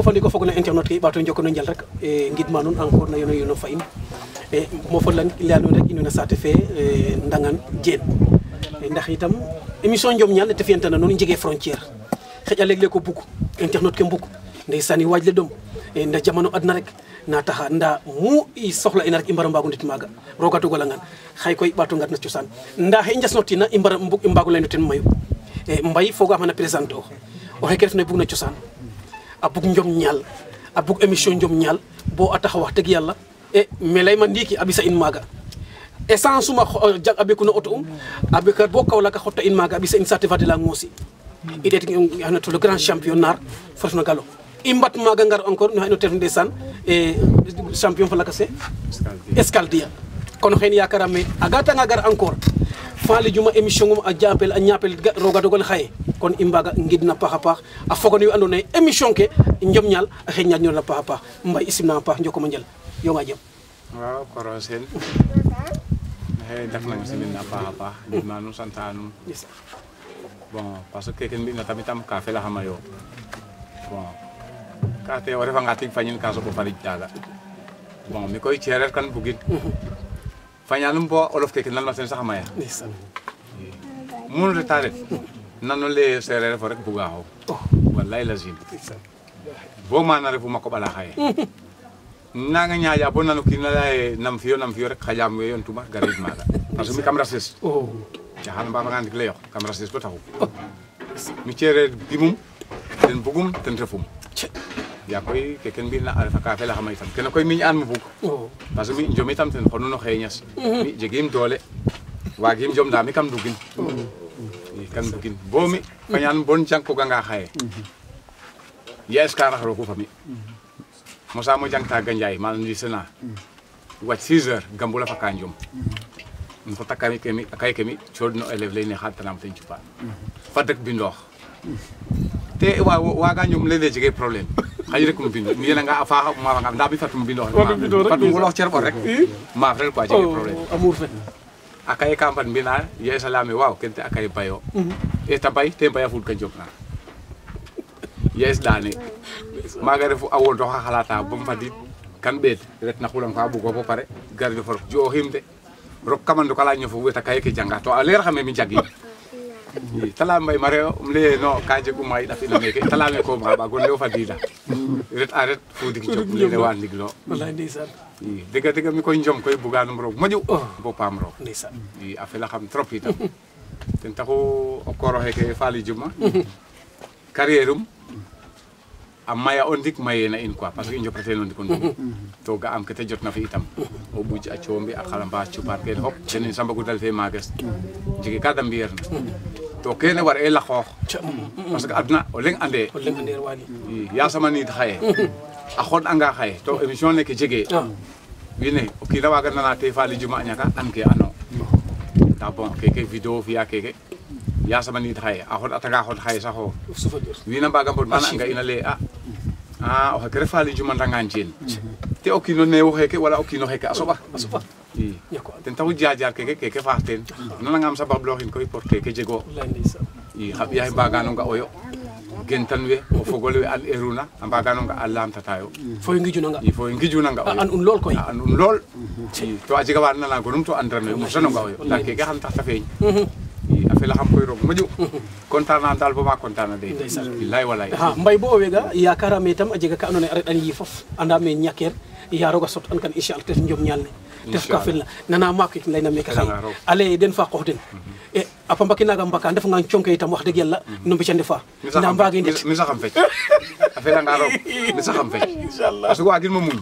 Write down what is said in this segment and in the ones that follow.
fofandi ko fogna internet ke bato jokko no njal rek ngidma non encore na yono fa in mo fo lan leyano rek ino na sate fe ndangan jeen ndax itam émission Njom Ñal te fiyantana non jege frontière xeja leg ko bugg internet ke mbugg ndeysani wajle dom nda jamono adna rek na taxa nda mu i soxla ina rek i mbara mbagu ndit maga roga dogola ngan xay koy bato ngat na ciosan nda xe njasnotina i mbara mbug i mbagu leyno ten mayu mbay foga xana présenter o xeke ref na bug na ciosan a bug Njom Ñal a bug émission Njom Ñal bo a taxa wax deg yalla me lay ma ndiki abisa in maga essence suma jag abeku no auto abeka bo kawla ka xotta in maga abisa in sate fade la ngosi il est le grand championnat forna galo imbat maga ngar encore no terme ndesan champion fa la kasse escaldia kono xen yakara me agata nga gar encore faali juma émission ngum a jappel a ñappel roga dogol xaye kon imbaga ngidna paxa pax a fogoni wi andone émission ke Njom Ñal a xeñ ñal na paxa pax mbay isimna pax njoko ma njal yo nga jëm waaw koro sen def nañu si min na paxa pax di manu santanu bon parce que ken bi na tamitam ka fe la xama yo bon ka te o refa nga tig fañin ka so ko farid daga bon mi koy cerer kan bugin fañanum bo olof ke nan la sen sax maya mun retare nanu le serer fo rek buga ho wallahi lazim bo ma na refu mako bala xaye nanga ñaaja bo nanu ki na lay nam fiyo rek xajam we yon tuma garid maga parce que mi kam rasis jahan baba ngandik le yo kam rasis ko taxu mi cerer dimum ten bugum ten refum ya koy ke ken bi na alfa ka fe la xamay tam ken koy mi an mu bug parce que mi Njom itam ten xonu no xeñas mi jegim doole wagim Njom da mi kam dugin kan dugin bo mi fañan bon jang ko ganga xaye yes ka raxro ko fami Mosa mo jang ta ganjay mal ni sena wat 6h gambula fa ka Njom ko takami kemi akay kemi chodno élève lay ne xatanam ten ci pa fa dëkk bi ndox te wa ga Njom lay jege problème xay rek mu bind ni nga fa ma nga nda bi fatum bind wax fatum wolox cer bo rek ma frère quoi jege problème amour fe akay campagne bi na ye salami waaw kente akay bayo e tabay te baya ful ka Njom na yes dane maga refu awol do xalata bam fadi kan bet ret na xulam fa bu ko bo pare garde for jo himde rok kamando kala ñofo weta kay ke janga to leer xame mi jagi tala mbay mareo le no kaje ko may dafi na meke tala me ko ba gon le fadida ret aret fu dik jop le wan diglo wallahi ndeysaan dega mi koy Njom koy buganum rok moju bo pam rok ndeysaan afela xam trop itam ten taxu o koro heke fali juma carrièreum a maya on dik maye na in quoi parce que Njom rete non dikon to ga am kete jot na fi itam o buj a ciombi a xalamba ciupar ke hop ten samba gudal fe magas jige ka dam bier to kene war e la xox parce que adna o leng ande wali ya sama nit xaye a xon anga xaye to émission ne ke jege wine o ki lawa ga nana te fali juma ñaka an ke ano ta bon ke vidéo fiya ke ya sama nit xaye a xon ataga xon xaye saxo wina baga mbod man anga ina le o hakere fali juma ndangan jin te o kino ne wo heke wala o kino heke asoba ten taw jaajar ke faxten nana ngam sa bablo hin koy porte ke jego xab ya baga no nga oyo gentan we o fogol we al eruna ambaga no nga alam tatayo fo ngijuna nga oyo an un lol koy an un lol to ajiga war nana gonum to andrame mo sano nga oyo la ke xam tax ta feñ afela xam koy rog maju kontana dal bo ma kontana de billahi wallahi mbay bo wega yakara me tam ajega ka anone aret an yi fof anda me ñaker ya roga sot an kan inshallah te Njom Ñal ne def ka fel nana mak lay na me ka xay ale den fa xox den e apa mbaki naga mbaka def nga cionke itam wax deug yalla no bi ci ndefa na mbagi ndet mi sa xam fecc afela nga rog mi sa xam fecc inshallah parce que wa gin mo mun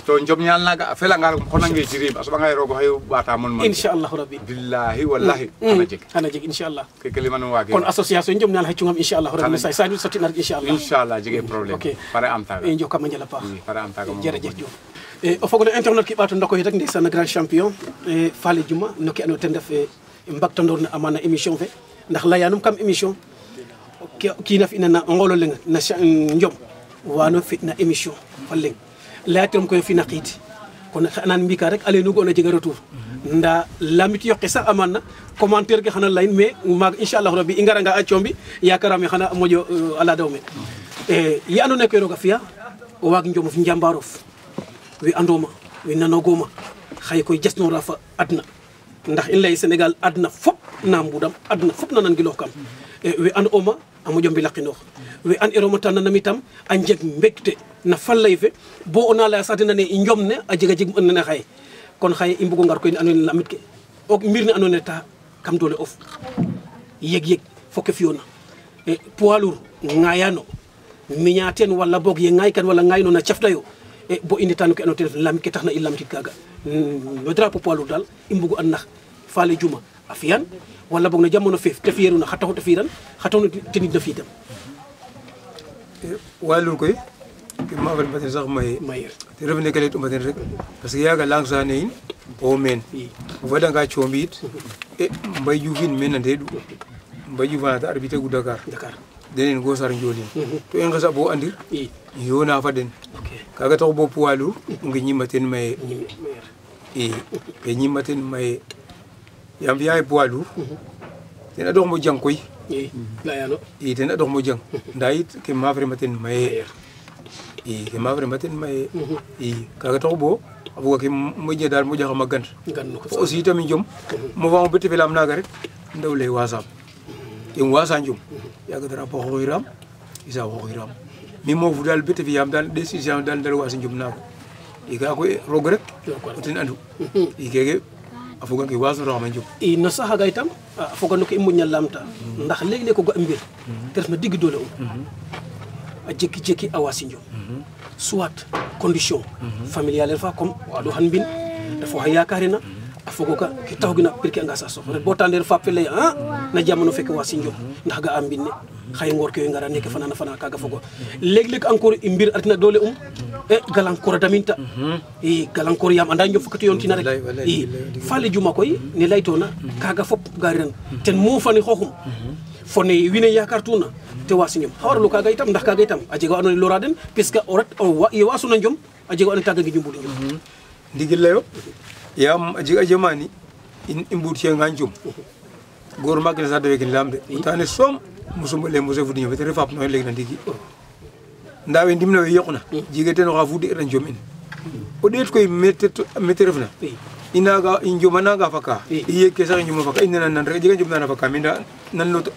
to Njom Ñal naga afela nga ko nange ci rib aso ba ngay rogo hay bata mon man inshallah rabbi billahi wallahi ana jeg inshallah ke kelimanu wa kon association Njom Ñal hay ci ngam inshallah rabbi say sa ñu soti nar inshallah jege problème pare am taga e njokka ma njala pa pare am taga jërëjëf Diouf o fogole internet ki ɓato ndoko rek ndeysan grand champion Fally Diouma noki ano ten def mbaktandor na amana émission fe ndax layanum kam émission kina fi na ngolo leng na Njom wano fi na émission fa leng layatirum koy fi na qiti kono anan mbika rek ale nugo na jega retour nda lamit yoqe sax amana commentaire ke xana layin mais mag inshallah rabbi i ngaranga a combi yakarame xana moƴo ala daw men ye andona ye koy roga fiya o waag njomof njambarof we andoma we nanogoma xaye koy jasnora fa adna ndax in lay Sénégal adna fop na mbudam adna fop na nan giloox kam we and oma a moƴo mbilaqinoox we an iroma tan nanam itam a njeg mbégte na falay fe bo o na laya saate nane i njom ne a jega jeg nene xaye kon xaye i mbugo ngar koy ne ando naye lamit ke o mbir ne ando naye ta kam doole of yeg fo ke fiyona poids lourd ŋayano miña teen wala boog ye ŋaay kan wala ŋaay no na caftayo bo i ndeta no ke ando naye ten lamit ke tax na i lamtit kaga no drapeau poids lourd dal i mbugu an nax Fally Diouma a fiyan wala boog na jamono feef te fiyeruna xa taxu te fiiran xa taxu tenit na fiitam walum koy ke mafal mbaten sax maye te ref ne ke leytuma ten rek parce que yaga lang sa ne in o meen o fadanga coombi it Mbaye Diouf in meen na ndeeɗu Mbaye Diouf anata arbitre gu Dakar denen go sar njolin to i ngesa bo andir yona fa den kaga tax bo poids lourd ngi ñima ten maye ke ñima ten maye yam fiya poids lourd ten a dox mo jang koy ten a dox mo jang nda yit ke mafre maten maye ke mafre maten maye kaga tax bo a foga ke moƴna dal moƴaxama gand fo aussi tamit njom mo famo bete felam naga rek ndaw lay wasam im wasa njom yaga dara po xoxiram isa xoxiram mi mofu dal bete fiyam dal décision dal ndar wasa njom naga ka koy roog rek o ten andu keke a foga ke wasoroxama njom no saxaga itam a foga no ke i moƴna lamta ndax leg-leg o ga mbir te ref na digg doole a jeki a wasi njom soit condition familiale fa comme waɗo han mbin dafo ha yakarina a fogoga ke tawgina pirke anga sa sox rek bo tander fap fe ley na jamono feke wasi njom ndax ga a mbin ne xaye ngoor ke ngara neke fana kaga fogo leg-leg encore i mbir atina doole galankor a daminta galankor yam anda njom fokati yoon tina rek Fally Diouma koy ne leytona kaga fop gariran ten mofani xoxum fo ne wiin we yakartuna te wasi njom xa waralu kaga itam ndax kaga itam a jega wa ando naye lora den puisque o ret ye wasuna njom a jega wa ando naye taga ngi njum ndigil leyo yam a jega jamani i mbuut ci'anga njom goor maak ne sax dewe ken lamde o tane soom musum le mose fudi ñofe te ref fap noxe leg na ndiki nda we ndimna we yoqna jege ten oxa fude'na njom in o ɗeet koy mete refna i njoma nanga faka i yeg ke sax i njoma faka i nana nan rek a jega njom nana faka mais nda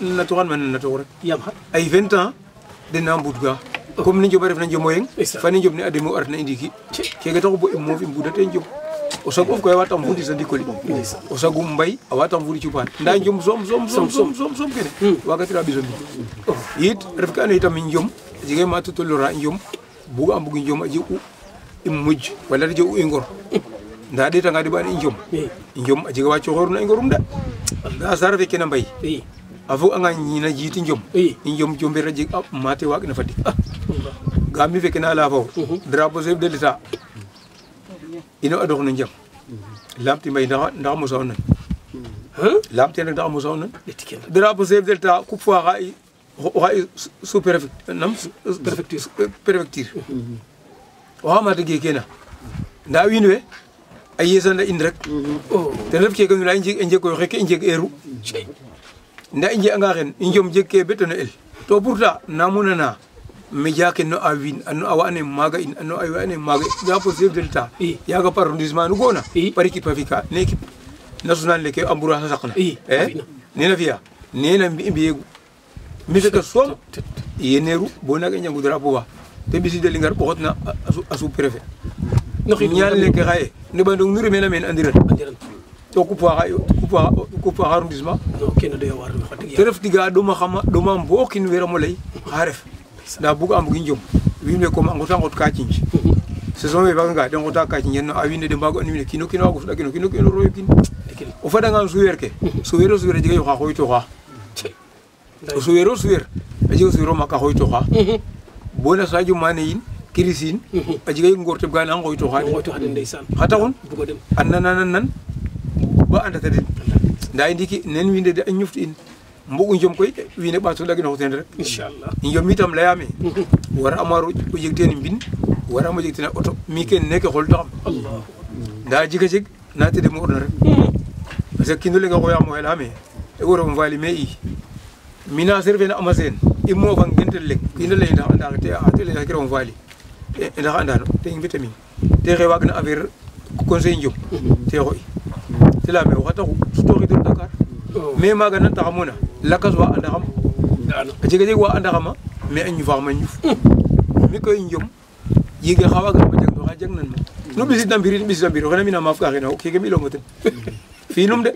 na toxan ma nana tox rek ay 20 ans den na mbud ga comme ni njoma refna njomo yeng fani njom ne a demo a retna i ndiki keke taxu bo i moof i mbudate njom o sag of koy a watam fudi sa ndikoli o sagum mbay a watam fudi cupaan nda njom som kene wagatira ɓiso mbi yit ref ke ando itam njom a jega ma totolora njom buga a mbugi njom a jeg u i muj wala te jeg u i ngor nda ɗetanga deɓan i njom a jega wa coxoruna i ngorum de nda sara fe kene mbay a fog anga ñina jiiti njom i njom jombir a jeg a mate waag na fadik ga mi feke na leya fo drapeau chef de l'état ino a dox no njang lamti mbay ndax mosa o nan lamti rek ndax mosa o nan drapeau chef de l'état coupe fois oxa i sous préfecture oxa mata ge kena nda wiin we a yesanda in rek ten ref keke nu leya i njeg koy xeke i njeg eru nda i njeganga xen i njom jeg ke betano el to pourtant namu nana média ke no a wiin no a wa'ane maaga in no a wa'ane maaga drapeau chef de l'état yaga par arrondissement nu gona par équipe a fika ne équipe nationale leke Ambroise a saqna nena fiya nena i mbiyegu mi feke soom yeneru bo naga i njangu drapeau fa te ɓiside lingar ɓoxotna a sous préfet ñaal leke xaye neɓandong nu remena meen andiran to coupe fa arrondissement te ref tiga a ɗoma xama ɗomam bo kin weramo ley xa ref nda bug a mbugi njom wiin we comme a ngota ngot ka cinj saison fe faganga de ngota ka cinj a wiin we de mbago an wiin we kino kino wago fuɗa kino kino royo kin o fadanga suweer ke suweer a jega yoxa xooytoxa o suweer a jega suweer o maak a xooytoxa bona Sadio Mané yin Christine a jega ngor teɓ ga na xooytoxa xa taxun a nan ba andata den nda i ndiki nen wiin we de a ñufti in mbugu njom koy wiin we ɓaato ɗaginoxo ten rek inchallah njom itam leyame war amaro o jeg teen mbin war amo jeg teen a auto mi ken neke xol taxam nda jega jeg na te dem ordre parce que kino le ga xoya mo helame e woro mo vali me i mina serve na amasen i mo van gentel le kino le nda anda te a te le ga mo vali e nda anda no te invite mi te re wagna affaire conseil njom te xoy te la me waxata ko story de Dakar mais maga nan taxamona lakas wa anda xam a jega jeg wa anda xama mais añu fa ma ñuf mi koy njom yige xawa ga ma jag no xa jag nan ma no bisit na mbiri xena mina maaf ka xena o keke mi longo ten fi num de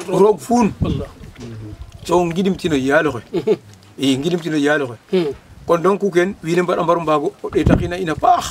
roog fuun so ngidim tino yaalo xe i ngidim tino yaalo xe kon donc ken wiine mbar mbaru mbago e taxina ina paax